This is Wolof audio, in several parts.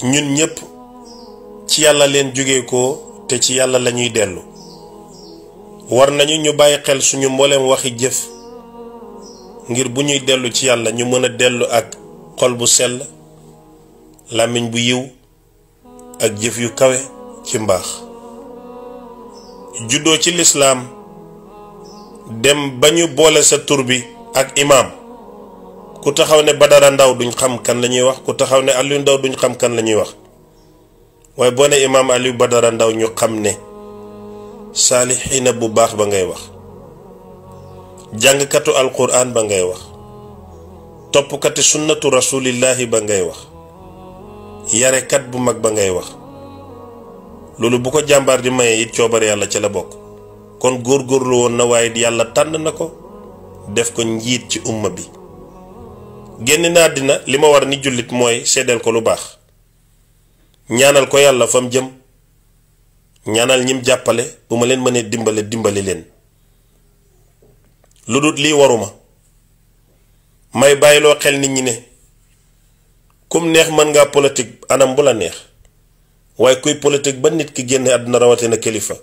ñun ñëpp ci yàlla leen jóge ko te ci yàlla lañuy dellu war nañu ñu bàyyi xel suñu mbooleem waxi jëf ngir bu ñuy dellu ci yàlla ñu mën a dellu ak xol bu sell làmmiñ bu yiw ak jëf yu kawe ci mbaax juddoo ci lislaam dem ba ñu boole sa tur bi ak imaam ku taxaw ne Badara Ndaw duñ xam kan la ñuy wax ku taxaw ne Aliou Ndaw duñ xam kan la ñuy wax waaye boo ne imaam Aliou Badara Ndaw ñu xam ne saalixiina bu baax ba ngay wax jàngkatu alquran ba ngay wax toppkati sunnatu rasulillahi ba ngay wax yarekat bu mag ba ngay wax loolu bu ko jàmbaar di maye it coobare yàlla ca la bokk kon góorgóorlu woon na waaye yàlla tànn na ko def ko njiit ci umma bi génn na àddina li ma war ni jullit mooy seddeel ko lu baax ñaanal ko yàlla fam jëm ñaanal ñim jàppale bu ma leen mënee dimbali leen lu dut lii waruma may bàyyiloo xel nit ñi ne kum neex mën ngaa politique anam bu la neex waaye kuy politique ba nit ki génne àdduna rawatina kilifa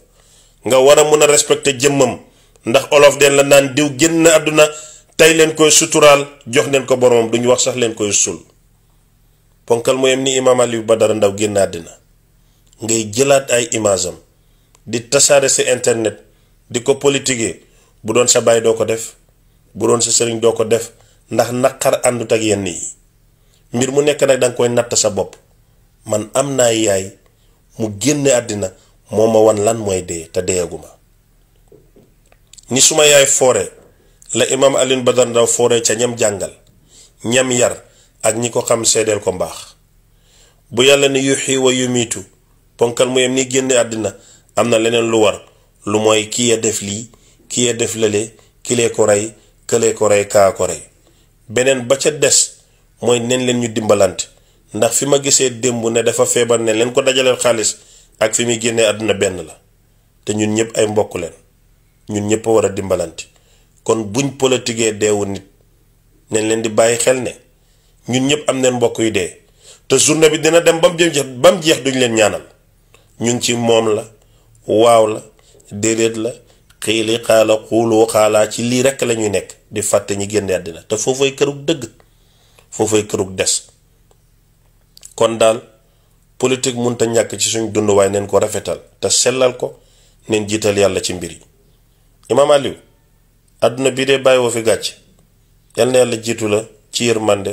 nga war a mën a respecter jëmmam ndax olof den la naan diw génn àdduna tey leen koy suturaal jox leen ko boromam duñu wax sax leen koy sul ponkal mu yem ni imaam Aliou Badara Ndaw génn àddina ngay jëlaat ay image am di tasaare ci internet di ko politiquer bu doon sa baay doo ko def bu doon sa sëriñ doo ko def ndax naqar àndut ak yenn yi mbir mu nekk nag danga koy natt sa bopp man am naa yaay mu génn àddina moo ma wan lan mooy dee te deeyaguma ni suma yaay foore la imaam Aliou Badara Ndaw foore ca ñam jàngal ñam yar ak ñi ko xam seedeel ko mbaax bu yàlla ne yuxyi wa yumiitu ponkal mu yem ni génn àddina am na leneen lu war lu mooy kii ya def lii kii ya def lële kilee ko rey këlee ko rey kaa ko rey beneen ba ca des mooy nen leen ñu dimbalante ndax fi ma gisee démb ne dafa feebar ne leen ko dajaleel xaalis ak fi muy génnee àdduna benn la te ñun ñëpp ay mbokk leen ñun ñëpp a war a dimbalante kon buñ politiquee deewu nit nañ leen di bàyyi xel ne ñun ñëpp am neen mbokk yu dee te journée bi dina dem ba mu jeex duñ leen ñaanal ñu ngi ci moom la waaw la déedéet la xiili xaala xuuloo xaalaa ci lii rekk la ñuy nekk di fàtte ñi génne àddina te foofay kërug dëgg foofay kërug des kon daal politique munta ñàkk ci suñ dund waaye neen ko rafetal te sellal ko neen jiital yàlla ci mbir yi imaam Aliou àdduna bii dee bàyyi woo fi gàcc yal na yàlla jiitu la ci yërmande